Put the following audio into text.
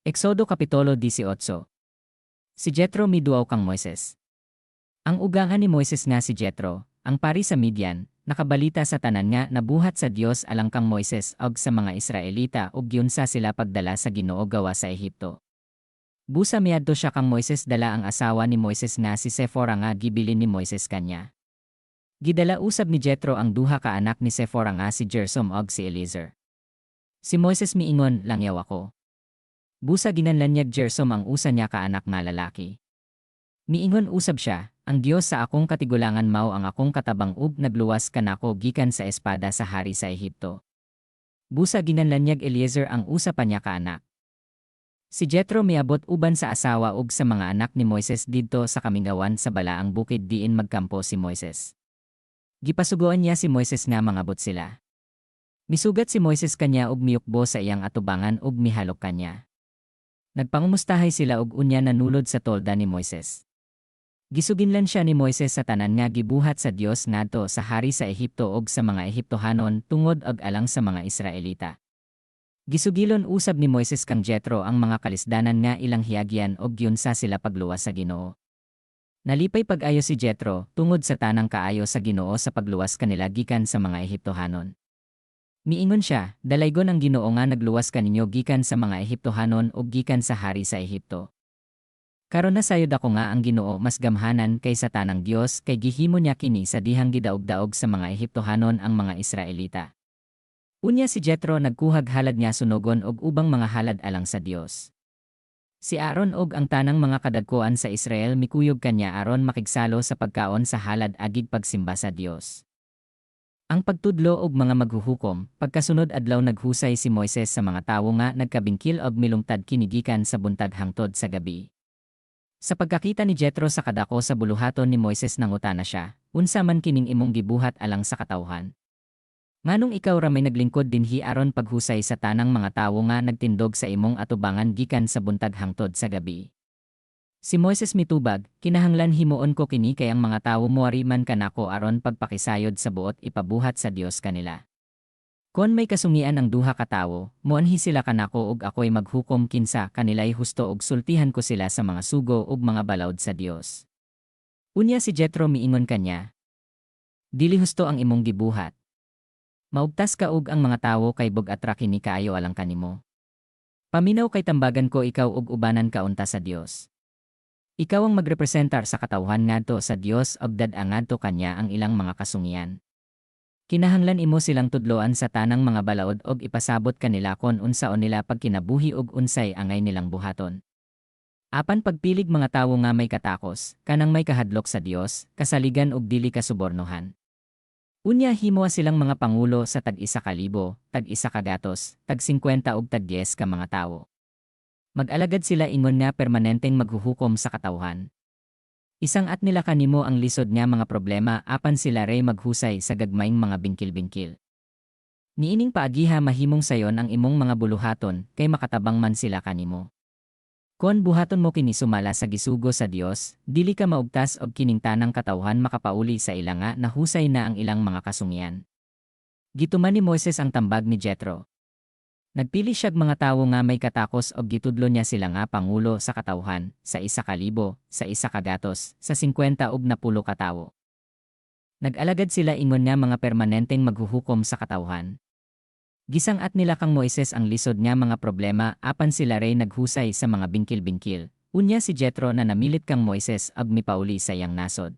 Exodo Kapitulo 18. Si Jethro miduaw kang Moises. Ang ugangan ni Moises nga si Jethro, ang pari sa Midian, nakabalita sa tanan nga nabuhat sa Dios alang kang Moises ug sa mga Israelita ug giunsa sila pagdala sa Ginoo gawa sa Ehipto. Busa miadto siya kang Moises dala ang asawa ni Moises nga si Sephora nga gibilin ni Moises kanya. Gidala usab ni Jethro ang duha ka anak ni Sephora nga si Gersom ug si Eliezer. Si Moises miingon, "Langyaw ako." Busa ginanlanyag Gersom ang usa niya ka anak nga lalaki. Miingon usab siya, "Ang Dios sa akong katigulangan mao ang akong katabang ug nagluwas kanako gikan sa espada sa hari sa Ehipto." Busa ginanlanyag Eliezer ang usa pa niya ka anak. Si Jethro miabot uban sa asawa ug sa mga anak ni Moises didto sa kamingawan sa balaang bukid diin magkampo si Moises. Gipasugoan niya si Moises nga mangabot sila. Misugat si Moises kanya ug miyukbo sa iyang atubangan ug mihalok kanya. Nagpangumustahay sila ug unya nanulod sa tolda ni Moises. Gisuginlan siya ni Moises sa tanan nga gibuhat sa Dios ngadto sa hari sa Ehipto ug sa mga Ehiptohanon tungod og alang sa mga Israelita. Gisugilon usab ni Moises kang Jethro ang mga kalisdanan nga ilang hiagyan ug giunsa sila pagluwas sa Ginoo. Nalipay pag-ayo si Jethro tungod sa tanang kaayo sa Ginoo sa pagluwas kanila gikan sa mga Ehiptohanon. Miingon siya, "Dalaygon ang Ginoo nga nagluwas kaninyo gikan sa mga Ehiptohanon ug gikan sa hari sa Ehipto. Karon nasayod ako nga ang Ginoo mas gamhanan kaysa tanang Dios kay gihimo niya kini sa dihang gidaog-daog sa mga Ehiptohanon ang mga Israelita." Unya si Jethro nagkuhag halad nga sunogon og ubang mga halad alang sa Dios. Si Aaron og ang tanang mga kadagkoan sa Israel mikuyog kanya aron makigsalo sa pagkaon sa halad agig pagsimba sa Dios. Ang pagtudlo og mga maghuhukom. Pagkasunod adlaw, naghusay si Moises sa mga tawo nga nagkabingkil og milungtad kini gikan sa buntag hangtod sa gabi. Sa pagkakita ni Jethro sa kadako sa buluhaton ni Moises, nangutana siya, "Unsa man kining imong gibuhat alang sa katawhan? Nganong ikaw ra may naglingkod dinhi aron paghusay sa tanang mga tawo nga nagtindog sa imong atubangan gikan sa buntag hangtod sa gabi?" Si Moises mitubag, "Kinahanglan himuon ko kini kay ang mga tawo muari man kanako aron pagpakisayod sa buot ipabuhat sa Dios kanila. Kon may kasungian ang duha ka tawo, moanhi sila kanako ug ako'y maghukom kinsa kanila'y husto ug sultihan ko sila sa mga sugo ug mga balaod sa Dios." Unya si Jethro miingon kanya, "Dili husto ang imong gibuhat. Maugtas ka ug ang mga tawo kay bug-at ra kini kaayo alang kanimo. Paminaw kay tambagan ko ikaw ug ubanan ka unta sa Dios. Ikaw ang magrepresentar sa katawhan ngadto sa Dios ug dad-a ngadto kanya ang ilang mga kasungian. Kinahanglan imo silang tudloan sa tanang mga balaod og ipasabot kanila kon unsaon nila pagkinabuhi ug unsay angay nilang buhaton. Apan pagpilig mga tawo nga may katakos, kanang may kahadlok sa Dios, kasaligan ug dili kasubornohan. Unya himoa silang mga pangulo sa tag-isa ka libo, tag-isa ka gatos, tag-50 ug tag-10 ka mga tawo. Mag-alagad sila ingon nga permanenteng maghuhukom sa katawhan. Isang-at nila kanimo ang lisod nga mga problema apan sila ray maghusay sa gagmayng mga bingkil-bingkil. Niining paagiha mahimong sayon ang imong mga buluhaton kay makatabang man sila kanimo. Kon buhaton mo kini sumala sa gisugo sa Dios, dili ka maugtas og kining tanang katawhan makapauli sa ila nga nahusay na ang ilang mga kasungian." Gituman ni Moises ang tambag ni Jethro. Nagpili siyag mga tawo nga may katakos og gitudlo niya sila nga pangulo sa katawhan, sa 1,000, sa 100, sa 50 ug 40 ka tawo. Nag-alagad sila ingon nga mga permanenteng maghuhukom sa katawhan. Gisang-at nila kang Moises ang lisod nga mga problema apan sila ray naghusay sa mga bingkil-bingkil. Unya si Jethro na namilit kang Moises ug mipauli sa iyang nasod.